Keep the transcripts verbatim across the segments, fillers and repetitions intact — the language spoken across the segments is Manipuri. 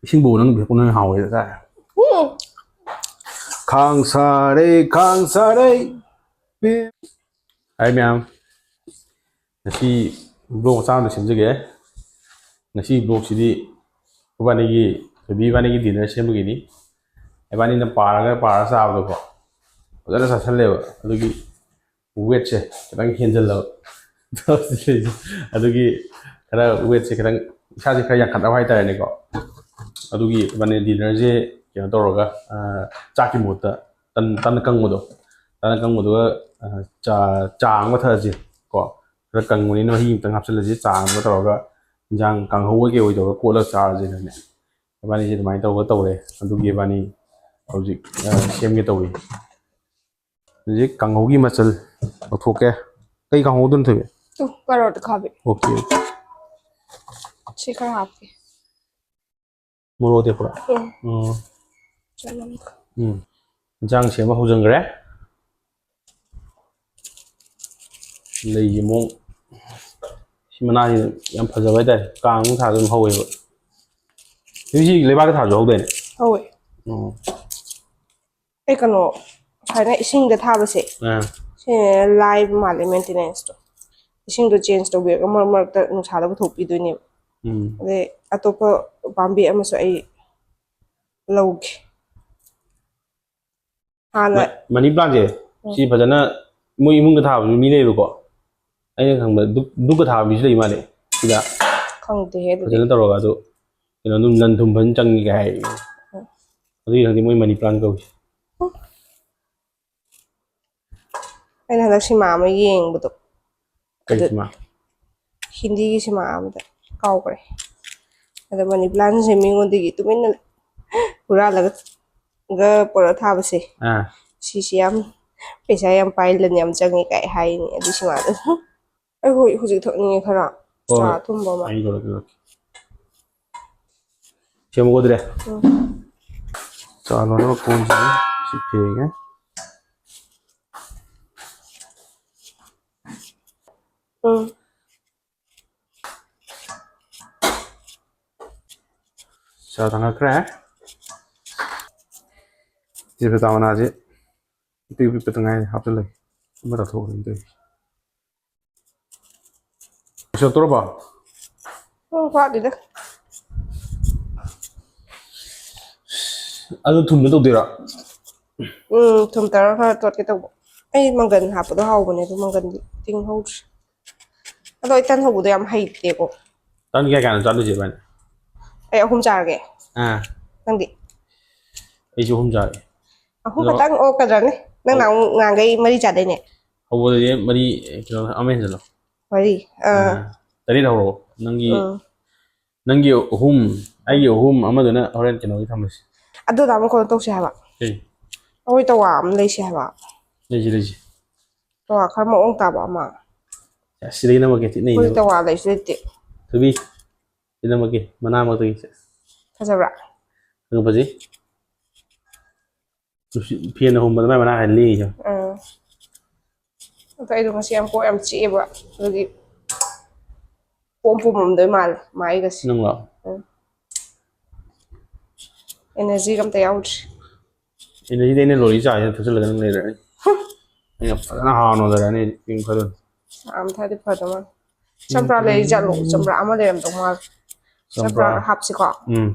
ꯏꯁꯤꯡꯕꯨ ꯅꯪ ꯄꯤꯔꯛꯄꯅ ꯍꯦꯟꯅ ꯍꯥꯎꯋꯦ ꯆꯥꯏ꯫ ꯎꯝ꯫ ꯈꯥꯡ ꯁꯥꯔꯦ, ꯈꯥꯡ ꯁꯥꯔꯦ꯫ ꯍꯥꯏ ꯃꯌꯥꯝ, ꯉꯁꯤ vlog ꯃꯆꯥ ꯑꯃ ꯁꯦꯝꯖꯒꯦ꯫ ꯉꯁꯤ vlogꯁꯤꯗꯤ ꯏꯕꯥꯅꯤꯒꯤ, ꯊꯣꯏꯕꯤ ꯏꯕꯥꯅꯤꯒꯤ dinner ꯁꯦꯝꯕꯒꯤꯅꯤ꯫ ꯏꯕꯥꯅꯤꯅ ꯄꯥꯔꯒ ꯄꯥꯔꯒ ꯆꯥꯕꯗꯣꯀꯣ, ꯐꯖꯅ ꯆꯥꯁꯜꯂꯦꯕ꯫ ꯑꯗꯨꯒꯤ weightꯁꯦ ꯈꯤꯇꯪ ꯍꯦꯟꯖꯜꯂꯕ꯫ ꯑꯗꯨꯒꯤ ꯈꯔ weightꯁꯦ ꯈꯤꯇꯪ, ꯏꯁꯥꯁꯦ ꯈꯔ ꯌꯥꯡꯈꯠꯅꯕ ꯍꯥꯏꯇꯥꯔꯦꯅꯦꯀꯣ꯫ ꯑꯗꯨꯒꯤ ꯏꯕꯥꯅꯤ dinnerꯁꯦ ꯀꯩꯅꯣ ꯇꯧꯔꯒ, ꯑ, ꯆꯥꯛꯀꯤ ꯃꯍꯨꯠꯇ ꯇꯟ, ꯇꯟ ꯑꯀꯪꯕꯗꯣ, ꯇꯟ ꯑꯀꯪꯕꯗꯨꯒ, ꯑ, ꯆꯥ, ꯆꯥ ꯑꯃ ꯊꯛꯑꯁꯤ ꯀꯣ꯫ ꯈꯔ ꯀꯪꯕꯅꯤꯅ ꯃꯍꯤ ꯑꯃꯇꯪ ꯍꯥꯞꯆꯤꯜꯂꯁꯤ, ꯆꯥ ꯑꯃꯒ ꯇꯧꯔꯒ ꯏꯟꯖꯥꯡ ꯀꯥꯡꯍꯧ ꯑꯣꯏ ꯀꯩ ꯑꯣꯏ ꯇꯧꯔꯒ ꯀꯣꯠꯂꯒ ꯆꯥꯔꯁꯦꯅꯅꯦ꯫ ꯏꯕꯥꯅꯤꯁꯦ ꯑꯗꯨꯃꯥꯏꯅ ꯇꯧꯔꯒ ꯇꯧꯔꯦ꯫ ꯑꯗꯨꯒꯤ ꯏꯕꯥꯅꯤ ꯍꯧꯖꯤꯛ, ꯑ, ꯁꯦꯝꯒꯦ ꯇꯧꯔꯤ꯫ ꯍꯧꯖꯤꯛ ꯀꯥꯡꯍꯧꯒꯤ ꯃꯆꯜ ꯂꯧꯊꯣꯛꯀꯦ꯫ ꯀꯩ ꯀꯥꯡꯍꯧꯗꯨꯅ ꯊꯣꯏꯕꯤ? ꯇꯨ, ꯀꯥꯔꯣꯠ ꯑꯈꯥꯕꯤ꯫ OK, OK꯫ ꯁꯤ ꯈꯔ ꯍꯥꯞꯀꯦ꯫ ꯃꯣꯔꯣꯛ ꯑꯇꯦꯛꯄ꯭ꯔꯣ? ꯎꯝ꯫ ꯑꯣ꯫ ꯆꯅꯝ꯫ ꯎꯝ꯫ ꯏꯟꯁꯥꯡ ꯁꯦꯝꯕ ꯍꯧꯖꯤꯟꯈ꯭ꯔꯦ꯫ ꯂꯩꯒꯤ ꯃꯑꯣꯡ꯫ ꯁꯤ ꯃꯅꯥꯁꯤ ꯌꯥꯝ ꯐꯖꯕ ꯍꯥꯏꯇꯥꯔꯦ꯫ ꯀꯥꯡ ꯊꯥꯁꯨ ꯑꯗꯨꯝ ꯍꯧꯋꯦꯕ꯫ ꯁꯤ ꯂꯩꯕꯥꯛꯇ ꯊꯥꯁꯨ ꯍꯧꯗꯣꯏꯅꯦ? ꯍꯧꯋꯦ꯫ ꯑꯣ꯫ ꯑꯩ ꯀꯩꯅꯣ, ꯁꯨꯃꯥꯏꯅ ꯏꯁꯤꯡꯗ ꯊꯥꯕꯁꯦ, ꯑꯥ꯫ ꯁꯤꯅ ꯂꯥꯏꯕ ꯃꯥꯜꯂꯦ maintenanceꯇꯣ꯫ ꯏꯁꯤꯡꯗꯣ change ꯇꯧꯕꯤꯔꯒ ꯃꯔꯛ ꯃꯔꯛꯇ ꯅꯨꯡꯁꯥꯗ ꯄꯨꯊꯣꯛꯄꯤꯗꯣꯏꯅꯦꯕ꯫ ꯎꯝ꯫ ꯑꯗꯩ ꯑꯇꯣꯞꯄ ꯄꯥꯝꯕꯤ ꯑꯃꯁꯨ ꯑꯩ ꯂꯧꯒꯦ꯫ ꯍꯥꯟꯅ ꯃ-, money plantꯁꯦ, ꯎꯝ꯫ ꯁꯤ ꯐꯖꯅ ꯃꯣꯏ ꯏꯃꯨꯡꯗ ꯊꯥꯕꯁꯨ ꯃꯤ ꯂꯩꯌꯦꯕꯀꯣ꯫ ꯑꯩꯅ ꯈꯪꯕꯗ ꯗꯨꯛ-, ꯗꯨꯛꯀ ꯊꯥꯕ ꯃꯤꯁꯨ ꯂꯩ ꯃꯥꯜꯂꯦ ꯁꯤꯗ꯫ ꯈꯪꯗꯦꯍꯦ ꯑꯗꯨꯗꯤ꯫ ꯐꯖꯅ ꯇꯧꯔꯒ ꯑꯗꯨ ꯀꯩꯅꯣ ꯑꯗꯨꯝ ꯂꯟ ꯊꯨꯝ ꯐꯖꯅ ꯆꯪꯉꯤ ꯀꯥꯏ ꯍꯥꯏ꯫ ꯎꯝ꯫ ꯑꯗꯨꯒꯤ ꯈꯪꯗꯦ ꯃꯣꯏ money plant ꯀꯧꯏ꯫ ꯎꯝ꯫ ꯑꯩꯅ ꯍꯟꯗꯛ ꯁꯤꯃꯥ ꯑꯃ ꯌꯦꯡꯕꯗꯣ꯫ ꯀꯩ ꯑꯗꯨ ꯁꯤꯃꯥ? ꯍꯤꯟꯗꯤꯒꯤ ꯁꯤꯃꯥ ꯑꯃꯗ ꯀꯥꯎꯈ꯭ꯔꯦ꯫ ꯑꯗꯣ money plantꯁꯦ ꯃꯤꯉꯣꯟꯗꯒꯤ ꯇꯨꯃꯤꯟꯅ ꯍꯨꯔꯥꯜꯂꯒ ꯒ ꯄꯨꯔꯛꯑ ꯊꯥꯕꯁꯦ꯫ ꯑꯥ꯫ ꯁꯤꯁꯤ ꯌꯥꯝ ꯄꯩꯁꯥ ꯌꯥꯝ ꯄꯥꯏ, ꯂꯟ ꯌꯥꯝ ꯆꯪꯉꯤ ꯀꯥꯏ ꯍꯥꯏꯅꯤ ꯑꯗꯨ ꯁꯤꯃꯥꯗꯣ꯫ ꯑꯩ ꯍꯧꯖꯤꯛ, ꯍꯧꯖꯤꯛ ꯊꯛꯅꯤꯡꯉꯦ ꯈꯔ꯫ ꯍꯣꯏ, ꯆꯥ ꯍꯣꯏ꯫ ꯑꯊꯨꯝꯕ ꯑꯃ꯫ ꯑꯩ ꯂꯧꯔꯛꯀꯦ, ꯂꯧꯔꯛꯀꯦ꯫ ꯁꯦꯝꯃꯨꯀꯣ ꯑꯗꯨꯗꯤ꯫ ꯎꯝ꯫ ꯆꯥ ꯂꯣꯟꯅꯕ ꯀꯣꯟꯁꯤꯗ ꯁꯤ ꯐꯦꯡꯉꯦ꯫ ꯎꯝ꯫ ꯆꯥ ꯊꯥꯡꯒꯠꯈ꯭ꯔꯦ꯫ ꯇꯦꯖꯄꯇꯥ ꯃꯅꯥꯁꯦ ꯄꯤꯛꯇꯨ ꯄꯤꯛꯄꯇ ꯉꯥꯏꯔꯦ, ꯍꯥꯞꯆꯤꯜꯂꯒꯦ꯫ ꯑꯃ ꯇꯥꯊꯣꯛꯈ꯭ꯔꯦ ꯇꯧꯔꯤꯁꯦ꯫ ꯂꯣꯏꯁꯤꯜꯂꯛꯇꯣꯔꯕꯣ? ꯎꯝ, ꯋꯥꯠꯂꯤꯗ꯫ ꯑꯗꯨ ꯊꯨꯝꯗ ꯇꯧꯗꯣꯏꯔꯣ? ꯎꯝ, ꯊꯨꯝ ꯇꯧꯔꯒ ꯈꯔ ꯇꯣꯠꯀꯦ ꯇꯧꯕ꯫ ꯑꯩ ꯃꯪꯒꯟ ꯍꯥꯞꯄꯗꯣ ꯍꯥꯎꯕꯅꯦ, ꯑꯗꯣ ꯃꯪꯒꯟꯗꯤ ꯇꯤꯡꯍꯧꯗ꯭ꯔꯦ꯫ ꯑꯗꯣ ꯑꯩ ꯇꯟ ꯍꯧꯕꯗꯣ ꯌꯥꯝ ꯍꯩꯇꯦꯀꯣ꯫ ꯇꯟ ꯀꯌꯥ ꯀꯌꯥꯅꯣ ꯆꯥꯗꯣꯏꯁꯦ ꯏꯕꯥꯅꯤ? ꯑꯩ ꯑꯍꯨꯝ ꯆꯥꯔꯒꯦ꯫ ꯑꯥ꯫ ꯅꯪꯗꯤ? ꯑꯩꯁꯨ ꯑꯍꯨꯝ ꯆꯥꯔꯦ꯫ ꯑꯍꯨꯝ ꯑꯗꯣ ꯈꯛꯇꯪ ꯑꯣꯛꯀꯗ꯭ꯔꯅꯦ? ꯅꯪ ꯍꯧ- ꯅꯍꯥꯟꯃꯨꯛ ꯉꯥꯡꯈꯩ ꯃꯔꯤ ꯆꯥꯗꯣꯏꯅꯦ꯫ ꯍꯧꯕꯗꯗꯤ ꯃꯔꯤ, ꯀꯩꯅꯣ, ꯑꯃ ꯍꯦꯟꯖꯜꯂꯣ꯫ ꯃꯔꯤ? ꯑꯥ꯫ ꯑꯥ꯫ ꯇꯔꯦꯠ ꯍꯧꯔꯛꯑꯣ꯫ ꯅꯪꯒꯤ, ꯎꯝ꯫ ꯅꯪꯒꯤ ꯑꯍꯨꯝ, ꯑꯩꯒꯤ ꯑꯍꯨꯝ, ꯑꯃꯗꯨꯅ ꯍꯣꯔꯦꯟ ꯀꯩꯅꯣꯒꯤ ꯊꯝꯃꯁꯤ꯫ ꯑꯗꯨ ꯇꯥꯃꯣ ꯀꯩꯅꯣ ꯇꯧꯁꯦ ꯍꯥꯏꯕ꯫ ꯀꯩ? ꯑꯩꯈꯣꯏ ꯇꯋꯥ ꯑꯃ ꯂꯩꯁꯦ ꯍꯥꯏꯕ꯫ ꯂꯩꯁꯤ, ꯂꯩꯁꯤ꯫ ꯇꯋꯥ ꯈꯔ ꯃꯑꯣꯡ ꯇꯥꯕ ꯑꯃ꯫ ꯑꯁ, ꯁꯤꯗꯒꯤ ꯅꯝꯃꯛꯀꯦ, ꯊꯤꯠꯅꯩꯅꯦ꯫ ꯑꯩꯈꯣꯏ ꯇꯋꯥ ꯂꯩꯁꯨ ꯂꯩꯇꯦ꯫ ꯊꯣꯏꯕꯤ, ꯁꯤ ꯅꯝꯃꯛꯀꯦ, ꯃꯅꯥ ꯃꯔꯛꯇꯒꯤ꯫ ꯐꯖꯕ꯭ꯔꯥ? ꯑꯗꯨ ꯐꯖꯩ꯫ ꯅꯨꯡꯁꯤꯠ, ꯐꯦꯟꯅ ꯍꯨꯝꯕꯗ ꯃꯥꯏ ꯃꯅꯥ ꯍꯥꯏ ꯂꯦꯡꯉꯤꯁꯦ꯫ ꯑꯥ꯫ ꯑꯗꯣ ꯑꯩꯗꯣ ꯉꯁꯤ ꯌꯥꯝ ꯀꯣꯛ ꯌꯥꯝ ꯆꯤꯛꯑꯦꯕ, ꯑꯗꯨꯒꯤ ꯄꯣꯝ ꯄꯣꯝꯃꯝꯗꯣꯏ ꯃꯥꯜꯂꯦ ꯃꯥꯏꯒꯁꯦ꯫ ꯅꯪꯂꯣ? ꯎꯝ꯫ Energy ꯒ ꯑꯝꯇ ꯌꯥꯎꯗ꯭ꯔꯦ꯫ Energy ꯗꯤ ꯑꯩꯅ ꯂꯣꯔꯤ ꯆꯥꯁꯤꯅ ꯊꯛꯆꯜꯂꯒ ꯅꯪ ꯂꯩꯔꯦ꯫ ꯑꯩꯅ ꯐꯖꯅ ꯍꯥꯎꯅ ꯂꯩꯔꯅꯤ, ꯌꯦꯡꯉꯨ ꯈꯜꯂꯣ꯫ ꯆꯥ ꯑꯃ ꯊꯛꯑꯗꯤ ꯐꯗꯧ ꯃꯥꯜꯂꯦ꯫ ꯆꯝꯄ꯭ꯔꯥ ꯂꯩꯔꯤ ꯖꯥꯠꯂꯣ? ꯆꯝꯄ꯭ꯔꯥ ꯑꯃ ꯂꯩꯔꯝꯗꯧ ꯃꯥꯜꯂꯦ꯫ ꯆꯝꯄ꯭ꯔꯥ꯫ ꯆꯝꯄ꯭ꯔꯥ ꯍꯥꯞꯁꯤꯀꯣ꯫ ꯎꯝ꯫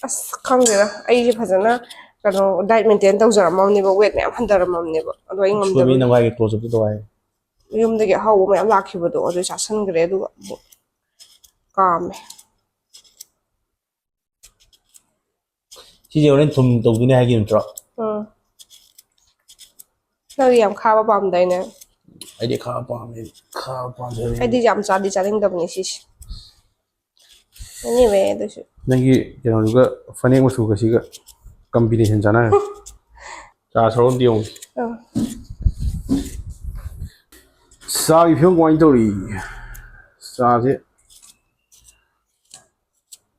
ꯑꯁ, ꯈꯪꯗꯦꯗ, ꯑꯩꯁꯦ ꯐꯖꯅ ꯀꯩꯅꯣ, diet maintain ꯇꯧꯖꯔꯝꯃꯕꯅꯦꯕ, weight ꯃꯌꯥꯝ ꯍꯟꯊꯔꯝꯃꯕꯅꯦꯕ, ꯑꯗꯣ ꯑꯩ ꯁꯣꯏꯕꯤ ꯉꯝꯗꯕꯒꯤ꯫ ꯅꯪ ꯍꯥꯏꯒꯤ close up ꯇꯣ ꯇꯧ ꯍꯥꯏ꯫ ꯌꯨꯝꯗꯒꯤ ꯑꯍꯥꯎꯕ ꯃꯌꯥꯝ ꯂꯥꯛꯈꯤꯕꯗꯣ, ꯑꯗꯨ ꯆꯥꯁꯤꯟꯈ꯭ꯔꯦ, ꯑꯗꯨꯒ ꯑꯃꯨꯛ ꯀꯥꯝꯃꯦ꯫ ꯁꯤꯁꯦ ꯍꯣꯔꯦꯟ ꯊꯨꯝ ꯇꯧꯗꯣꯏꯅꯦ ꯍꯥꯏꯈꯤꯕ ꯅꯠꯇ꯭ꯔꯣ? ꯎꯝ꯫ ꯅꯪꯗꯤ ꯌꯥꯝ ꯈꯥꯕ ꯄꯥꯝꯗꯥꯏꯅꯦ? ꯑꯩꯗꯤ ꯈꯥꯕ ꯄꯥꯝꯃꯦ, ꯈꯥꯕ ꯄꯥꯝꯖꯕꯅꯦ꯫ ꯑꯩꯗꯤ ꯌꯥꯝ ꯆꯥꯗꯤ ꯆꯥꯅꯤꯡꯗꯕꯅꯦ ꯁꯤꯁꯦ꯫ Anyway, ꯑꯗꯨꯁꯨ꯫ ꯅꯪꯒꯤ ꯀꯩꯅꯣꯗꯨꯒ, ꯐꯅꯦꯛ ꯃꯆꯨꯒꯁꯤꯒ combination ꯆꯥꯟꯅꯔꯦ꯫ ꯆꯥ ꯁꯣꯔꯣꯝꯗ ꯌꯦꯡꯉꯨ꯫ ꯑꯥ꯫ ꯆꯥꯒꯤ ꯐꯤꯕꯝ ꯀꯃꯥꯏꯅ ꯇꯧꯔꯤ? ꯆꯥꯁꯦ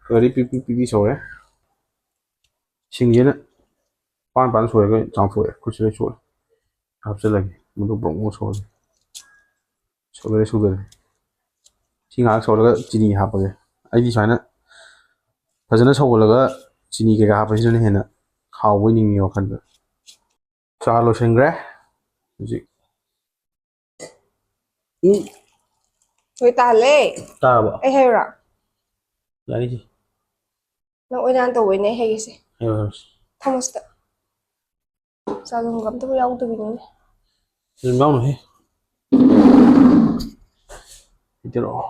ꯀꯔꯤ ꯄꯤꯄꯤ ꯄꯤꯄꯤ ꯁꯧꯔꯦ꯫ ꯁꯤꯡꯁꯤꯅ ꯄꯥꯟ ꯄꯥꯟ ꯁꯣꯏꯔꯒ ꯆꯥꯝꯊꯣꯛꯑꯦ꯫ ꯈꯨꯠꯁꯤ ꯂꯣꯏ ꯁꯣꯛꯑꯦ꯫ ꯍꯥꯞꯆꯤꯜꯂꯒꯦ꯫ ꯃꯗꯨ ꯕ꯭ꯔꯣꯡ ꯕ꯭ꯔꯣꯡ ꯁꯧꯍꯜꯂꯦ꯫ ꯁꯧꯍꯜꯂꯦ, ꯁꯧꯍꯜꯂꯦ꯫ ꯁꯤ ꯉꯥꯏꯍꯥꯛ ꯁꯧꯍꯜꯂꯒ ꯆꯤꯅꯤ ꯍꯥꯞꯄꯒꯦ꯫ ꯑꯩꯗꯤ ꯁꯨꯃꯥꯏꯅ ꯐꯖꯅ ꯁꯧꯒꯠꯂꯒ ꯆꯤꯅꯤ ꯀꯩꯀꯥ ꯍꯥꯞꯄꯁꯤꯅꯅ ꯍꯦꯟꯅ ꯍꯥꯎꯕꯣꯏ ꯅꯤꯡꯉꯤ ꯋꯥꯈꯜꯗ꯫ ꯆꯥ ꯂꯣꯏꯁꯤꯟꯈ꯭ꯔꯦ꯫ ꯍꯧꯖꯤꯛ ꯎꯝ, ꯍꯣꯏ, ꯇꯥꯍꯜꯂꯦ꯫ ꯇꯥꯔꯕꯣ? ꯑꯩ ꯍꯥꯏꯔꯨꯔꯥ? ꯌꯥꯅꯤꯁꯦ꯫ ꯅꯪ ꯑꯣꯏꯅꯥꯟ ꯇꯧꯕꯩꯅꯦ ꯑꯩ ꯍꯩꯒꯤꯁꯦ꯫ ꯍꯥꯏꯔꯣ, ꯍꯥꯏꯔꯣ꯫ ꯊꯝꯃꯣ ꯁꯤꯗ꯫ ꯆꯥ ꯂꯣꯟꯕ ꯑꯝꯇꯕꯨ ꯌꯥꯎꯗꯕꯤꯅꯤꯅꯦ꯫ ꯑꯗꯨꯝ ꯌꯥꯎꯅꯨꯍꯦ꯫ ꯍꯩꯗꯔꯛꯑꯣ꯫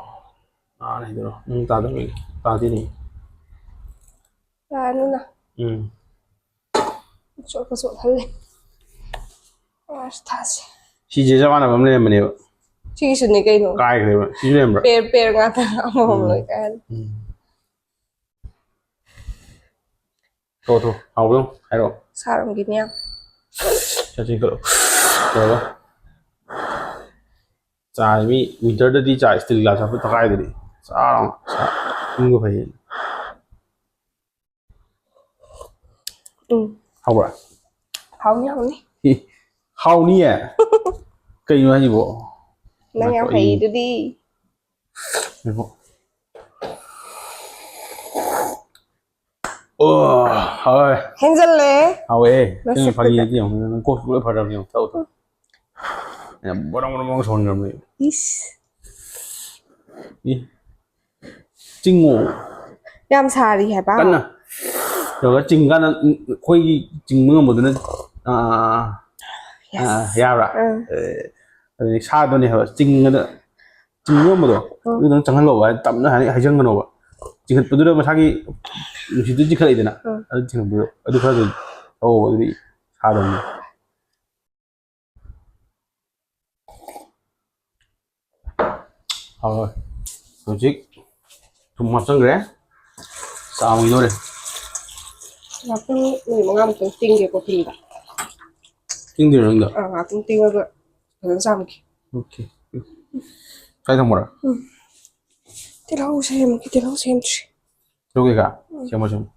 ꯅꯥꯟꯅ ꯍꯩꯗꯔꯛꯑꯣ꯫ ꯅꯪ ꯇꯥꯗꯕꯩꯅꯦ꯫ ꯇꯥꯗꯦꯅꯦ꯫ ꯌꯥꯔꯅꯤꯅ꯫ ꯎꯝ꯫ ꯆꯣꯠꯄ ꯆꯣꯠꯍꯜꯂꯦ꯫ ꯑꯁ, ꯊꯥꯁꯦ꯫ ꯁꯤꯁꯦ ꯆꯞ ꯃꯥꯟꯅꯕ ꯑꯃ ꯂꯩꯔꯝꯕꯅꯦꯕ꯫ ꯁꯤꯒꯤꯁꯨꯅꯦ ꯀꯩꯅꯣ꯫ ꯀꯥꯏꯈ꯭ꯔꯦꯕ꯫ ꯁꯤꯁꯨ ꯂꯩꯔꯝꯕ꯭ꯔꯥ? ꯄꯦꯔ ꯄꯦꯔ ꯉꯥꯛꯇ ꯑꯃꯃꯝ ꯎꯝ꯫ ꯂꯣꯏ ꯀꯥꯏꯍꯜꯂꯦ꯫ ꯎꯝ꯫ ꯊꯣꯛ, ꯊꯣꯛ꯫ ꯍꯥꯎꯕ꯭ꯔꯣ? ꯍꯥꯏꯔꯛꯑꯣ꯫ ꯁꯥꯔꯝꯒꯤꯅꯤ ꯌꯥꯝ꯫ ꯆꯠꯁꯤ ꯀꯛꯑꯣ꯫ ꯇꯧꯔꯒ꯫ ꯆꯥ ꯃꯤ winterꯗꯗꯤ ꯆꯥ steel glass ꯍꯥꯞꯄ ꯊꯛꯀꯥꯏꯗꯨꯗꯤ꯫ ꯆꯥ ꯂꯥꯎꯅ꯫ ꯆꯥ ꯏꯪꯕ ꯐꯩꯌꯦꯅ꯫ ꯎꯝ꯫ ꯍꯥꯎꯕ꯭ꯔꯥ? ꯍꯥꯎꯅꯤ, ꯍꯥꯎꯅꯤ꯫ ꯍꯤ, ꯍꯥꯎꯅꯤꯌꯦ? ꯀꯩꯅꯣ ꯍꯥꯏꯁꯤꯕꯣ? ꯅꯪ ꯌꯥꯝ ꯉꯥꯏꯈꯣ, ꯑꯩ ꯍꯩꯗꯨꯗꯤ꯫ ꯉꯥꯏꯈꯣ꯫ ꯑꯣ, ꯍꯥꯎꯋꯦ꯫ ꯍꯦꯟꯖꯜꯂꯦ꯫ ꯍꯥꯎꯋꯦ꯫ ꯁꯤ ꯃꯁꯛꯇꯨꯗ꯫ ꯐꯥꯒꯤ ꯅꯠꯇꯦ, ꯌꯦꯡꯉꯣ꯫ ꯅꯪ ꯀꯣꯛ ꯂꯣꯏ ꯐꯔꯕꯅꯦ, ꯌꯦꯡꯉꯣ꯫ ꯊꯛꯑꯣ, ꯊꯛꯑꯣ꯫ ꯌꯥꯝ ꯕꯣꯔꯣꯡ ꯕꯣꯔꯣꯡ ꯁꯧꯍꯟꯈ꯭ꯔꯕꯅꯦ꯫ ꯏꯁ꯫ ꯏ꯫ ꯆꯤꯡꯉꯣ꯫ ꯌꯥꯝ ꯁꯥꯔꯤ ꯍꯥꯏꯕ꯫ ꯀꯟꯅ꯫ ꯇꯧꯔꯒ ꯆꯤꯡ ꯀꯥꯟꯗ, ꯎꯝ, ꯑꯩꯈꯣꯏꯒꯤ ꯆꯤꯡꯕ ꯉꯝꯕꯗꯨꯅ, ꯑꯥ, ꯑꯥ, Yes. ꯌꯥꯕ꯭ꯔꯥ? ꯑꯥ꯫ ꯑꯦ, ꯑꯗꯨꯗꯤ ꯁꯥꯗꯨꯅꯦ ꯍꯥꯏꯕ꯫ ꯆꯤꯡꯉꯗ, ꯆꯤꯡꯕ ꯉꯝꯕꯗꯣ, ꯎꯝ꯫ ꯑꯗꯨꯗꯪ ꯆꯪꯍꯜꯂꯣꯕ, ꯍꯥꯏꯗꯤ ꯇꯞꯅ ꯍꯥꯏꯗꯤ ꯍꯩꯖꯤꯟꯒꯅꯣꯕ꯫ ꯆꯤꯡꯈꯠꯄꯗꯨꯗ ꯃꯁꯥꯒꯤ ꯅꯨꯡꯁꯤꯠꯇꯨ ꯆꯤꯡꯈꯠꯂꯛꯏꯗꯅ, ꯎꯝ꯫ ꯑꯗꯨ ꯆꯤꯡꯈꯠꯄꯗꯣ, ꯑꯗꯨ ꯈꯔ ꯑꯗꯨꯝ ꯇꯧꯋꯣꯕ, ꯑꯗꯨꯗꯤ ꯁꯥꯗꯕꯅꯤ꯫ ꯍꯣꯏ, ꯍꯣꯏ꯫ ꯍꯧꯖꯤꯛ ꯊꯨꯝ ꯍꯥꯞꯆꯟꯈ꯭ꯔꯦ꯫ ꯆꯥꯃꯨꯟꯗꯧꯔꯦ꯫ ꯉꯥꯛꯇꯪ ꯃꯤꯅꯤꯠ ꯃꯉꯥꯃꯨꯛꯇꯪ ꯇꯤꯡꯒꯦꯀꯣ ꯊꯨꯝꯗ꯫ ꯇꯤꯡꯗꯣꯏꯔꯣ ꯅꯪꯗꯣ? ꯑꯥ, ꯉꯥꯛꯇꯪ ꯇꯤꯡꯉꯒ ꯐꯖꯅ ꯆꯥꯝꯒꯦ꯫ Okay꯫ ꯀꯥꯏ ꯊꯝꯃꯣꯔꯥ? ꯎꯝ꯫ ꯇꯤꯜꯍꯧ ꯁꯦꯝꯒꯦ, ꯇꯤꯜꯍꯧ ꯁꯦꯝꯗ꯭ꯔꯤ꯫ ꯇꯤꯜꯍꯧ ꯀꯩꯀꯥ? ꯁꯦꯝꯃꯣ, ꯁꯦꯝꯃꯣ꯫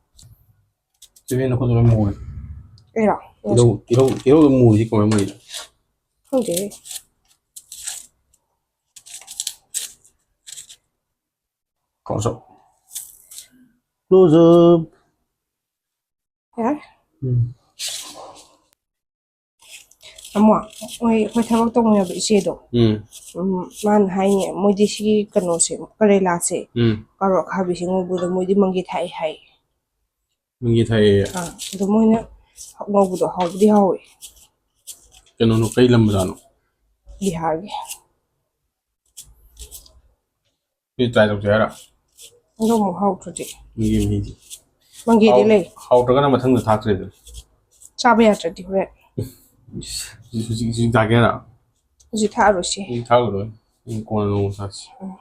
ꯆꯦꯕꯦꯟ ꯅꯈꯨꯠꯇꯨ ꯂꯣꯏ ꯃꯨꯔꯦ꯫ ꯑꯩꯔꯣ? ꯇꯤꯜꯍꯧ, ꯇꯤꯜꯍꯧ, ꯇꯤꯜꯍꯧ ꯃꯨꯔꯤꯁꯤ ꯀꯃꯥꯏꯅ ꯃꯨꯔꯤꯅꯣ? ꯈꯪꯗꯦ꯫ ꯀꯥꯎꯁꯨ꯫ Close up. ꯌꯥꯔꯦ꯫ ꯎꯝ꯫ ꯑꯃꯨꯛ ꯃꯣꯏ ꯑꯩꯈꯣꯏ ꯊꯕꯛ ꯇꯧꯃꯤꯟꯅꯕ ꯏꯆꯦꯗꯣ, ꯎꯝ꯫ ꯎꯝ, ꯃꯥꯅ ꯍꯥꯏꯅꯦ, ꯃꯣꯏꯗꯤ ꯁꯤꯒꯤ ꯀꯩꯅꯣꯁꯦ, ꯀꯔꯦꯂꯥꯁꯦ, ꯎꯝ꯫ ꯀꯥꯔꯣꯠ ꯑꯈꯥꯕꯤꯁꯦ ꯉꯧꯕꯗ ꯃꯣꯏꯗꯤ ꯃꯪꯒꯦ ꯊꯥꯛꯑꯦ ꯍꯥꯏ꯫ ꯃꯪꯒꯦ ꯊꯥꯛꯑꯦ? ꯑꯥ, ꯑꯗꯣ ꯃꯣꯏꯅ ꯉꯧꯕꯗꯣ ꯍꯥꯎꯕꯗꯤ ꯍꯥꯎꯋꯦ꯫ ꯀꯩꯅꯣꯅꯣ, ꯀꯩ ꯂꯝ ꯃꯆꯥꯅꯣ? ꯕꯤꯍꯥꯔꯒꯤ꯫ ꯁꯤ try ꯇꯧꯁꯦ ꯍꯥꯏꯔꯣ? ꯑꯗꯣ ꯑꯃꯨꯛ ꯍꯥꯎꯇ꯭ꯔꯗꯤ? ꯃꯪꯒꯦ ꯃꯍꯤꯁꯦ꯫ ꯃꯪꯒꯦꯗꯤ ꯍꯥꯎ-, ꯂꯩ꯫ ꯍꯥꯎꯇ꯭ꯔꯒꯅ ꯃꯊꯪꯗ ꯊꯥꯛꯇ꯭ꯔꯦꯗꯅ꯫ ꯆꯥꯕ ꯌꯥꯗ꯭ꯔꯗꯤ ꯍꯣꯔꯦꯟ꯫ ꯏꯁ, ꯍꯧꯖꯤꯛ, ꯍꯧꯖꯤꯛ, ꯍꯧꯖꯤꯛ ꯊꯥꯛꯀꯦ ꯍꯥꯏꯔꯣ? ꯍꯧꯖꯤꯛ ꯊꯥꯛꯑꯔꯣꯏꯁꯤ꯫ ꯍꯧꯖꯤꯛ ꯊꯥꯛꯑꯔꯣꯏ꯫ ꯍꯌꯦꯡ ꯀꯣꯟꯅ ꯅꯣꯡꯃ ꯊꯥꯛꯁꯤ꯫ ꯎꯝ꯫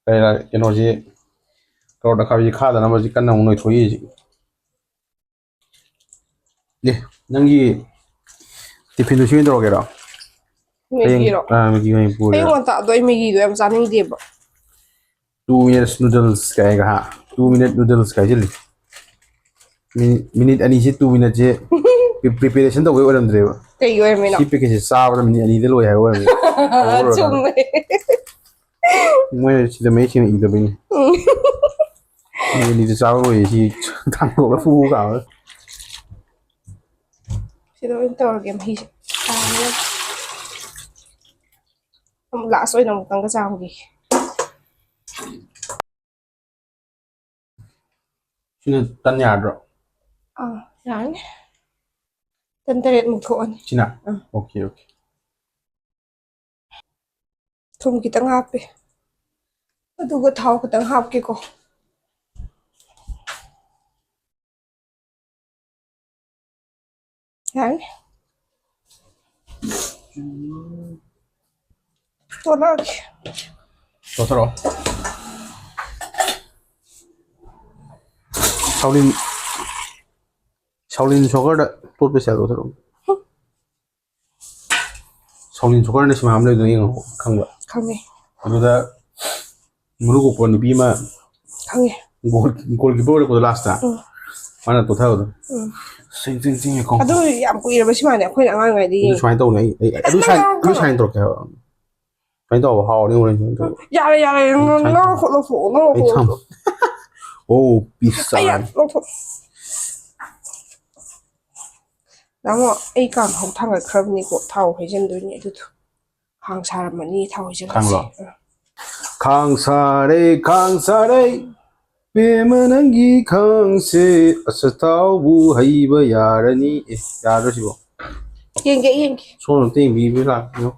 ꯀꯩꯔꯥ, ꯀꯩꯅꯣꯁꯤ, ꯀꯥꯔꯣꯠ ꯑꯈꯥꯕꯤꯁꯤ ꯈꯥꯗꯅꯕ ꯍꯧꯖꯤꯛ ꯀꯟꯅ ꯑꯃꯨꯛ ꯅꯣꯏꯊꯣꯛꯏ ꯍꯧꯖꯤꯛ꯫ ꯑꯦ, ꯅꯪꯒꯤ ꯇꯤꯐꯤꯟꯗꯨ ꯁꯤ ꯑꯣꯏꯅ ꯇꯧꯔꯒꯦꯔꯣ? ꯃꯦꯒꯤꯔꯣ? ꯍꯌꯦꯡ, ꯑꯥ, ꯃꯦꯒꯤ ꯑꯣꯏꯅ ꯄꯨꯔꯒꯦꯔꯣ? ꯑꯌꯨꯛ ꯉꯟꯇꯥꯗꯣ ꯑꯩ ꯃꯦꯒꯤꯗꯣ ꯌꯥꯝ ꯆꯥꯅꯤꯡꯗꯦꯕ꯫ Two minutes noodles ꯀꯥꯏꯒ, ꯍꯥ? Two minute noodles ꯀꯥꯏꯁꯤꯜꯂꯤ꯫ ꯃꯤꯅꯤꯠ, ꯃꯤꯅꯤꯠ ꯑꯅꯤꯁꯤ, two minute ꯁꯦ pre-, preparation ꯇꯧꯕꯩ ꯑꯣꯏꯔꯝꯗ꯭ꯔꯦꯕ꯫ ꯀꯩꯒꯤ ꯑꯣꯏꯔꯝꯃꯤꯅꯣ? ꯁꯤ packet ꯁꯦ ꯆꯥꯕꯗ ꯃꯤꯅꯤꯠ ꯑꯅꯤꯗ ꯂꯣꯏ ꯍꯥꯏꯕ ꯑꯣꯏꯔꯝꯃꯤ꯫ ꯆꯨꯝꯃꯦ꯫ ꯃꯣꯏ ꯁꯤꯗ ꯃꯌꯦꯛ ꯁꯦꯡꯅ ꯏꯗꯕꯩꯅꯤ꯫ ꯎꯝ꯫ ꯃꯤꯅꯤꯠ ꯑꯅꯤꯗ ꯆꯥꯕ ꯂꯣꯏꯌꯦ ꯁꯤ ꯊꯥꯡꯗꯣꯛꯑꯒ ꯐꯨ ꯐꯨ ꯀꯥꯝꯃꯒ꯫ ꯁꯤꯗ ꯑꯣꯏꯅ ꯇꯧꯔꯒꯦ ꯃꯍꯤꯁꯦ꯫ ꯑꯃꯨꯛ last ꯑꯣꯏꯅ ꯑꯃꯨꯛꯇꯪꯒ ꯆꯥꯝꯒꯦ꯫ ꯁꯤꯅ ꯇꯟ ꯌꯥꯔꯗ꯭ꯔꯣ? ꯑꯥ, ꯌꯥꯔꯅꯤ꯫ ꯇꯟ ꯇꯔꯦꯠꯃꯨꯛ ꯊꯣꯛꯑꯅꯤ꯫ ꯁꯤꯅ? ꯑꯥ꯫ Okay, okay꯫ ꯊꯨꯝ ꯈꯤꯇꯪ ꯍꯥꯞꯄꯦ꯫ ꯑꯗꯨꯒ ꯊꯥꯎ ꯈꯤꯇꯪ ꯍꯥꯞꯀꯦꯀꯣ꯫ ꯌꯥꯔꯅꯤ꯫ ꯇꯣꯠꯂꯛꯑꯒꯦ꯫ ꯇꯣꯠꯊꯔꯛꯑꯣ꯫ ꯁꯥꯎꯂꯤꯟ, ꯁꯥꯎꯂꯤꯟ ꯁꯣꯀꯔꯗ ꯇꯣꯠꯄ style ꯇꯣꯠꯊꯔꯛꯑꯣ꯫ ꯁꯥꯎꯂꯤꯟ ꯁꯣꯀꯔꯅ ꯁꯤꯃꯥ ꯑꯃ ꯂꯩꯕꯗꯣ ꯌꯦꯡꯉꯣ, ꯈꯪꯕ꯭ꯔꯥ? ꯈꯪꯉꯦ꯫ ꯑꯗꯨꯗ ꯃꯔꯨ ꯀꯣꯛꯄ ꯅꯨꯄꯤ ꯑꯃ ꯈꯪꯉꯦ꯫ Goal, goalkeeper ꯑꯣꯏꯔꯛꯄꯗꯣ last ꯇ꯫ ꯎꯝ꯫ ꯃꯥꯅ ꯇꯣꯊꯕꯗꯣ꯫ ꯎꯝ꯫ ꯆꯤꯡ, ꯆꯤꯡ, ꯆꯤꯡ ꯈꯣꯡ꯫ ꯑꯗꯨ ꯌꯥꯝ ꯀꯨꯏꯔꯕ ꯁꯤꯃꯥꯅꯦ, ꯑꯩꯈꯣꯏꯅ ꯑꯉꯥꯡ ꯑꯣꯏꯔꯤꯉꯩꯗ ꯑꯗꯨ ꯌꯦꯡꯉꯦ꯫ ꯁꯨꯃꯥꯏꯅ ꯇꯧꯅꯦ꯫ ꯑꯩ, ꯑꯩ, ꯑꯗꯨ ꯁꯨꯃꯥꯏꯅ, ꯑꯗꯨ ꯁꯨꯃꯥꯏꯅ ꯇꯧꯔꯛꯀꯦ ꯍꯥꯏꯕ꯫ ꯁꯨꯃꯥꯏꯅ ꯇꯧꯕ ꯍꯥꯎꯅꯤ ꯍꯣꯔꯦꯟ ꯁꯨꯃꯥꯏꯅ ꯇꯧꯕ꯫ ꯌꯥꯔꯦ, ꯌꯥꯔꯦ, ꯅꯪ, ꯁꯨꯃꯥꯏꯅ ꯅꯪ ꯇꯧꯕ꯫ ꯂꯧꯊꯣꯛꯑꯣ, ꯅꯪ ꯑꯩ ꯂꯧꯊꯣꯛꯑꯣ꯫ ꯊꯝ-, ꯑꯣ, ꯄꯤꯁ ꯑꯩ ꯆꯥꯔꯅꯤ꯫ ꯂꯧꯊꯣꯛ ꯇꯥꯃꯣ, ꯑꯩ ꯀꯥꯡꯍꯧ ꯊꯥꯡꯒꯠꯈ꯭ꯔꯕꯅꯤꯀꯣ, ꯊꯥꯎ ꯍꯩꯖꯤꯟꯗꯣꯏꯅꯤ ꯑꯗꯨꯗꯣ꯫ ꯈꯥꯡ ꯁꯥꯔꯝꯃꯅꯤ, ꯊꯥꯎ ꯍꯩꯖꯤꯜꯂꯁꯤ꯫ ꯈꯥꯡꯂꯣ? ꯈꯥꯡ ꯁꯥꯔꯦ, ꯈꯥꯡ ꯁꯥꯔꯦ, ꯄꯦꯃ ꯅꯪꯒꯤ ꯈꯥꯡꯁꯦ, ꯑꯆꯊꯥꯎꯕꯨ ꯍꯩꯕ ꯌꯥꯔꯅꯤ꯫ ꯑꯦ, ꯌꯥꯗ꯭ꯔꯣ ꯁꯤꯕꯣ? ꯌꯦꯡꯒꯦ, ꯌꯦꯡꯒꯦ꯫ ꯁꯣꯝꯅ ꯑꯝꯇ ꯌꯦꯡꯕꯤꯕ ꯂꯥꯛꯄꯤꯌꯣ꯫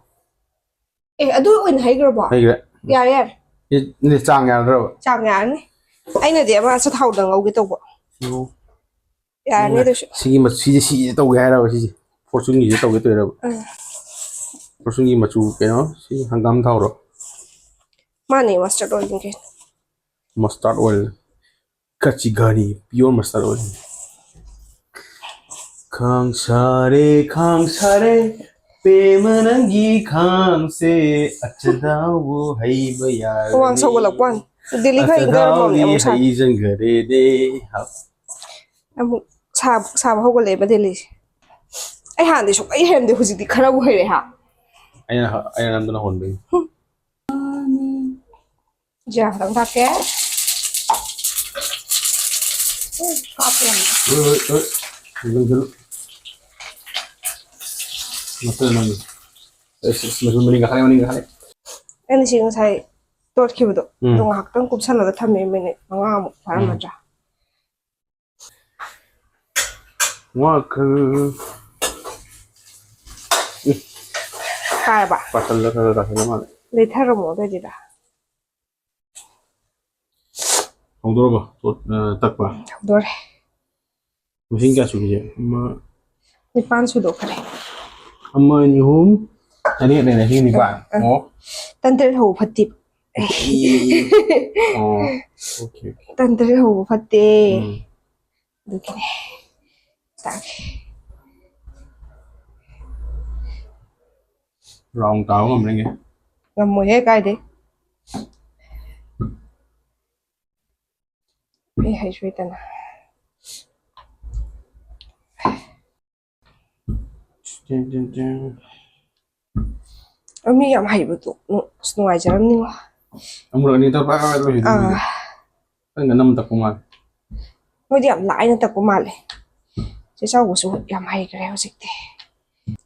ꯑꯦ, ꯑꯗꯨ ꯑꯣꯏꯅ ꯍꯩꯈ꯭ꯔꯕꯣ? ꯍꯩꯈ꯭ꯔꯦ꯫ ꯌꯥꯔꯦ, ꯌꯥꯔꯦ꯫ ꯑꯦ, ꯅꯦ, ꯆꯥꯡ ꯌꯥꯗ꯭ꯔꯕ? ꯆꯥꯡ ꯌꯥꯔꯅꯤ꯫ ꯑꯩꯅꯗꯤ ꯑꯃ ꯑꯆꯊꯥꯎꯗ ꯉꯧꯒꯦ ꯇꯧꯕ꯫ ꯑꯣ꯫ ꯌꯥꯔꯅꯤ ꯑꯗꯨꯁꯨ꯫ ꯁꯤꯒꯤ ꯃ-, ꯁꯤꯁꯦ, ꯁꯤꯁꯦ ꯇꯧꯒꯦ ꯍꯥꯏꯔꯕ ꯁꯤꯁꯦ? ꯐꯣꯔꯆꯨꯟꯒꯤꯁꯦ ꯇꯧꯒꯦ ꯇꯧꯔꯕ? ꯑꯥ꯫ ꯐꯣꯔꯆꯨꯟꯒꯤ ꯃꯆꯨ ꯀꯩꯅꯣ, ꯁꯤ ꯍꯪꯒꯥꯝ ꯊꯥꯎꯔꯣ? ꯃꯥꯅꯦ, mustard oil ꯅꯤ ꯀꯩꯅꯣ꯫ Mustard oil꯫ ꯀꯆꯤꯒꯥꯅꯤ, pure mustard oil꯫ ꯈꯥꯡ ꯁꯥꯔꯦ, ꯈꯥꯡ ꯁꯥꯔꯦ, ꯄꯦꯃ ꯅꯪꯒꯤ ꯈꯥꯡꯁꯦ, ꯑꯆꯊꯥꯎꯕꯨ ꯍꯩꯕ ꯌꯥꯔꯅꯤ꯫ ꯍꯨꯃꯥꯡ ꯁꯧꯒꯠꯂꯛꯄ ꯋꯥꯅꯤ꯫ ꯗꯦꯜꯂꯤ ꯈꯔ ꯏꯪꯊꯔꯝꯃꯕꯅꯦ, ꯑꯆꯊꯥꯎꯗꯤ ꯑꯃꯨꯛ ꯁꯥꯏ꯫ ꯍꯩꯖꯤꯟꯈꯔꯦꯅꯦ꯫ ꯑꯃꯨꯛ ꯁꯥꯕ, ꯁꯥꯕ ꯍꯧꯒꯠꯂꯛꯑꯦꯕ ꯗꯦꯜꯂꯤꯁꯦ꯫ ꯑꯩ ꯍꯥꯟꯅꯗꯤ ꯁꯨꯡꯍꯩ ꯍꯩꯔꯝꯗꯦ, ꯍꯧꯖꯤꯛꯇꯤ ꯈꯔꯕꯨ ꯍꯩꯔꯦ ꯍꯥ꯫ ꯑꯩꯅ, ꯑꯩꯅ ꯅꯝꯗꯅ ꯍꯣꯟꯕꯩꯅꯤ꯫ ꯖꯤꯔꯥ ꯈꯛꯇꯪ ꯊꯥꯛꯀꯦ꯫ ꯎꯝ, ꯍꯥꯞꯄꯦ ꯌꯥꯝꯅ꯫ ꯍꯣꯏ, ꯍꯣꯏ, ꯍꯣꯏ꯫ ꯂꯪꯁꯤꯜꯂꯨ꯫ ꯅꯠꯇ꯭ꯔ ꯅꯪ꯫ ꯑꯁ, ꯑꯁ, ꯃꯅꯤꯡ ꯀꯥꯈꯠꯂꯦ, ꯃꯅꯤꯡ ꯀꯥꯈꯠꯂꯦ꯫ ꯑꯩꯅ ꯁꯤ ꯉꯁꯥꯏ ꯇꯣꯠꯈꯤꯕꯗꯣ, ꯎꯝ꯫ ꯑꯗꯣ ꯉꯥꯏꯍꯥꯛꯇꯪ ꯀꯨꯞꯁꯜꯂꯒ ꯊꯝꯃꯦ, ꯃꯤꯅꯤꯠ ꯃꯉꯥꯃꯨꯛ ꯐꯥꯔꯝꯃꯗ꯭ꯔꯥ? ꯋꯥꯈꯜ꯫ ꯀꯥꯔꯕ? ꯄꯥꯁꯜꯂ ꯈꯔ ꯇꯥꯁꯜꯂ ꯃꯥꯜꯂꯦ꯫ ꯂꯩꯊꯔꯝꯃꯣ ꯑꯗꯨꯏꯗꯨꯗ꯫ ꯍꯧꯗꯣꯔꯕ? ꯇꯣꯠ-, ꯑ, ꯇꯛꯄ? ꯍꯧꯗꯣꯔꯦ꯫ ꯃꯁꯤꯡ ꯀꯌꯥ ꯁꯨꯒꯦ? ꯑꯃ, ꯅꯤꯄꯥꯟ ꯁꯨꯗꯣꯛꯈ꯭ꯔꯦ꯫ ꯑꯃ, ꯑꯅꯤ, ꯑꯍꯨꯝ, ꯇꯔꯦꯠ ꯂꯩꯔꯦ꯫ ꯁꯤ ꯅꯤꯄꯥꯟ꯫ ꯑ, ꯑ꯫ ꯑꯣ꯫ ꯇꯟ ꯇꯔꯦꯠ ꯍꯧꯕ ꯐꯠꯇꯦ꯫ ꯑꯣ, ꯑꯣꯀꯦ, ꯑꯣꯀꯦ꯫ ꯇꯟ ꯇꯔꯦꯠ ꯍꯧꯕ ꯐꯠꯇꯦ꯫ ꯎꯝ꯫ ꯑꯗꯨꯒꯤꯅꯦ꯫ ꯇꯥꯛꯀꯦ꯫ ꯔꯥꯎꯟ ꯇꯥꯕ ꯉꯝꯕ꯭ꯔ ꯌꯦꯡꯒꯦ꯫ ꯉꯝꯃꯣꯏꯍꯦ, ꯀꯥꯏꯗꯩ꯫ ꯑꯩ ꯍꯩꯁꯨ ꯍꯩꯇꯅ꯫ ꯇꯤꯡ, ꯇꯤꯡ, ꯇꯤꯡ꯫ ꯃꯤ ꯌꯥꯝ ꯍꯩꯕꯗꯣ, ꯎꯝ, ꯑꯁ, ꯅꯨꯡꯉꯥꯏꯖꯔꯝꯅꯤꯉꯣ꯫ ꯑꯃꯨꯔꯛ ꯑꯅꯤ ꯇꯧꯔ ꯄꯥꯏ ꯄꯥꯏ ꯂꯣꯏꯁꯤꯟꯗꯣꯏꯅꯤꯗ꯫ ꯑꯥ꯫ ꯅꯪꯅ ꯅꯝ ꯇꯛꯄ ꯃꯥꯜꯂꯦ꯫ ꯃꯣꯏꯗꯤ ꯌꯥꯝ ꯂꯥꯏꯅ ꯇꯛꯄ ꯃꯥꯜꯂꯦ꯫ ꯆꯦ ꯆꯥꯎꯕꯁꯨ ꯌꯥꯝ ꯍꯩꯈ꯭ꯔꯦ ꯍꯧꯖꯤꯛꯇꯤ꯫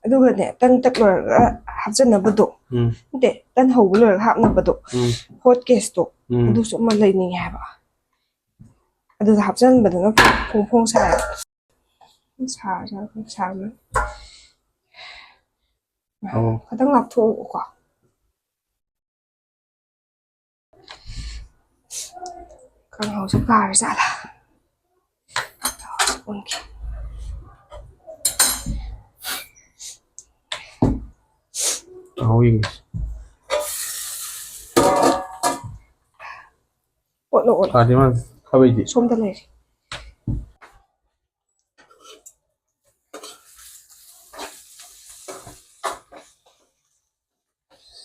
ꯑꯗꯨꯒꯅꯦ, ꯇꯟ ꯇꯛ ꯂꯣꯏꯔꯒ ꯍꯥꯞꯆꯟꯅꯕꯗꯣ, ꯎꯝ ꯅꯠꯇꯦ, ꯇꯟ ꯍꯧꯕ ꯂꯣꯏꯔꯒ ꯍꯥꯞꯅꯕꯗꯣ, ꯎꯝ ꯍꯣꯠ ꯀꯦꯁꯇꯣ, ꯎꯝ ꯑꯗꯨꯁꯨ ꯑꯃ ꯂꯩꯅꯤꯡꯉꯦ ꯍꯥꯏꯕ꯫ ꯑꯗꯨꯗ ꯍꯥꯞꯆꯟꯕꯗꯨꯅ ꯐꯣꯡ ꯐꯣꯡ ꯁꯥꯏ꯫ ꯁꯥꯔ ꯁꯥꯔ ꯁꯥꯔ ꯑꯣ ꯈꯤꯇꯪ ꯂꯥꯞꯊꯣꯛꯑꯣꯀꯣ꯫ ꯀꯥꯡꯍꯧꯁꯦ ꯀꯥꯔ ꯖꯥꯠꯂꯥ? ꯑꯣꯟꯈꯤ꯫ ꯀꯥꯡꯍꯧ ꯌꯦꯡꯒꯦ꯫ ꯑꯣꯠꯂꯣ ꯑꯣꯠꯂꯣ꯫ ꯀꯥꯗꯤ ꯃꯥ ꯈꯥꯕꯩꯗꯤ꯫ ꯁꯣꯝꯗ ꯂꯩꯔꯦ꯫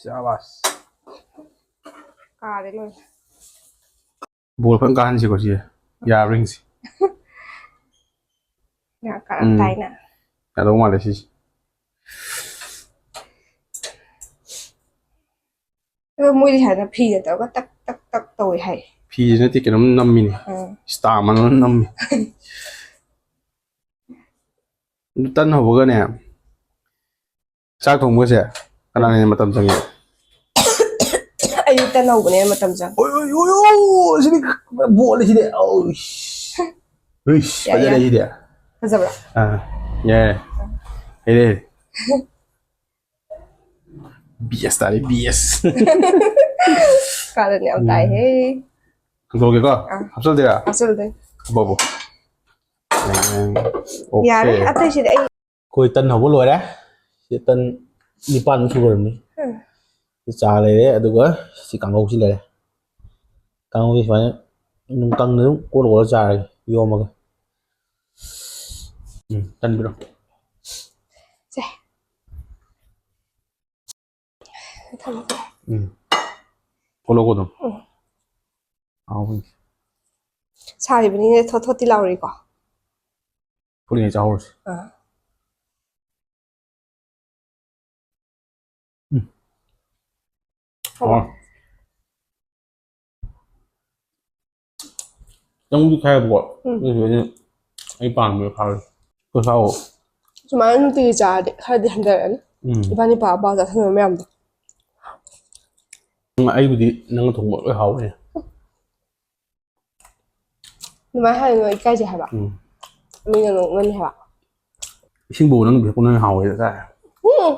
ꯁꯥꯕꯥꯁ꯫ ꯀꯥꯔꯦ ꯂꯣꯏꯅ꯫ ꯕꯣꯜ ꯐꯖꯅ ꯀꯥꯍꯟꯁꯤꯀꯣ ꯁꯤꯁꯦ꯫ ꯌꯥꯕ꯭ꯔꯥ ꯌꯦꯡꯁꯤ꯫ ꯌꯥꯝ ꯀꯥꯔꯝꯗꯥꯏꯅ꯫ ꯌꯥꯗꯧ ꯃꯥꯜꯂꯦ ꯁꯤꯁꯦ꯫ ꯑꯗꯣ ꯃꯣꯏꯗꯤ ꯁꯨꯃꯥꯏꯅ ꯐꯤꯅ ꯇꯧꯔꯒ ꯇꯛ ꯇꯛ ꯇꯛ ꯇꯧꯋꯦ ꯍꯥꯏ꯫ ꯐꯤꯁꯦ ꯅꯠꯇꯦ, ꯀꯩꯅꯣꯝ ꯅꯝꯃꯤꯅꯦ꯫ ꯑꯥ꯫ ꯁ꯭ꯇꯥꯝ ꯑꯃ ꯅꯝꯃꯤ꯫ ꯑꯗꯨ ꯇꯟ ꯍꯧꯕꯒꯅꯦ, ꯆꯥꯛ ꯊꯣꯡꯕꯒꯁꯦ ꯀꯅꯥꯅ ꯍꯦꯟꯅ ꯃꯇꯝ ꯆꯪꯉꯤ? ꯑꯌꯨꯛꯇ ꯍꯧꯕꯅꯦ ꯃꯇꯝ ꯆꯪ꯫ ꯑꯣꯏ, ꯑꯣꯏ, ꯑꯣꯏ, ꯑꯣꯏ, ꯁꯤꯗꯤ ꯕꯣꯜꯅꯤ ꯁꯤꯗꯤ꯫ ꯑꯧ, ꯏꯁ꯫ ꯏꯁ, ꯌꯥꯏ, ꯐꯖꯔꯦ ꯌꯥꯏ꯫ ꯁꯤꯗꯤ꯫ ꯐꯖꯕ꯭ꯔꯥ? ꯑꯥ, ꯌꯥꯏ꯫ ꯍꯩꯔꯦ, ꯍꯩꯔꯦ꯫ ꯕꯤ ꯑꯦꯁ ꯇꯥꯔꯦ, ꯕꯤ ꯑꯦꯁ꯫ ꯀꯥꯔꯟ ꯌꯥꯝ ꯇꯥꯏꯍꯦ꯫ ꯍꯟꯗꯣꯛꯑꯒꯦꯀꯣ? ꯑꯥ꯫ ꯍꯥꯞꯆꯜꯗꯣꯏꯔꯥ? ꯍꯥꯞꯆꯜꯗꯣꯏ꯫ ꯍꯥꯞꯄꯕꯣ? ꯌꯥꯔꯦ, ꯑꯣꯀꯦ꯫ ꯑꯇꯩꯁꯤꯗꯤ ꯑꯩ ꯑꯩꯈꯣꯏ ꯇꯟ ꯍꯧꯕ ꯂꯣꯏꯔꯦ꯫ ꯁꯤ ꯇꯟ ꯅꯤꯄꯥꯟꯃꯨꯛ ꯁꯨꯈ꯭ꯔꯕꯅꯤ꯫ ꯎꯝ꯫ ꯁꯤ ꯆꯥ ꯂꯩꯔꯦ, ꯑꯗꯨꯒ ꯁꯤ ꯀꯥꯡꯍꯧꯁꯤ ꯂꯩꯔꯦ꯫ ꯀꯥꯡꯍꯧꯁꯤ ꯁꯨꯃꯥꯏꯅ ꯑꯗꯨꯝ ꯀꯪꯅ ꯑꯗꯨꯝ ꯀꯣꯠꯂ ꯀꯣꯠꯂ ꯆꯥꯔꯒꯦ, ꯌꯣꯝꯃꯒ꯫ ꯎꯝ, ꯇꯟꯕꯤꯔꯣ꯫ ꯁꯦ꯫ ꯊꯝꯃꯒꯦ꯫ ꯎꯝ꯫ ꯀꯣꯠꯂꯣ, ꯀꯣꯠꯂꯣ ꯑꯗꯨꯝ꯫ ꯎꯝ꯫ ꯍꯥꯎꯕꯅꯤ꯫ ꯁꯥꯔꯤꯕꯅꯤꯅ ꯊꯣꯠ ꯊꯣꯠꯇꯤ ꯂꯥꯎꯔꯤꯀꯣ꯫ ꯐꯨꯠꯂꯤꯉꯩ ꯆꯥꯍꯧꯔꯁꯤ꯫ ꯑꯥ꯫ ꯎꯝ꯫ ꯍꯥꯎꯕ꯭ꯔꯥ? ꯍꯥꯎꯔꯦ꯫ ꯆꯪꯕꯨꯗꯤ ꯈꯥꯏꯌꯦꯕꯀꯣ꯫ ꯎꯝ꯫ ꯑꯗꯨꯁꯨ ꯑꯩꯅ, ꯑꯩ ꯄꯥꯝꯃꯦ ꯐꯥꯎꯔꯦ꯫ ꯈꯨꯠꯁꯥꯎ꯫ ꯁꯨꯃꯥꯏꯅ ꯅꯨꯡꯇꯤꯒꯤ ꯆꯥꯔꯗꯤ ꯈꯔꯗꯤ ꯍꯟꯊꯔꯛꯑꯅꯤ꯫ ꯎꯝ꯫ ꯏꯕꯥꯅꯤ ꯄꯥ ꯄꯥ ꯆꯥꯁꯟꯕ ꯃꯌꯥꯝꯗꯣ꯫ ꯎꯝ, ꯑꯩꯕꯨꯗꯤ ꯅꯪꯅ ꯊꯣꯡꯕ ꯂꯣꯏ ꯍꯥꯎꯋꯦ꯫ ꯑꯗꯨꯃꯥꯏꯅ ꯍꯥꯏꯒꯅꯨ, ꯏꯀꯥꯏꯖꯩ ꯍꯥꯏꯕ꯫ ꯎꯝ꯫ ꯃꯤꯅ ꯅꯣꯛꯅꯅꯤ ꯍꯥꯏꯕ꯫ ꯏꯁꯤꯡꯕꯨ ꯅꯪ ꯄꯤꯔꯛꯄꯅ ꯍꯦꯟꯅ ꯍꯥꯎꯋꯦ ꯇꯥꯏ꯫ ꯎꯝ꯫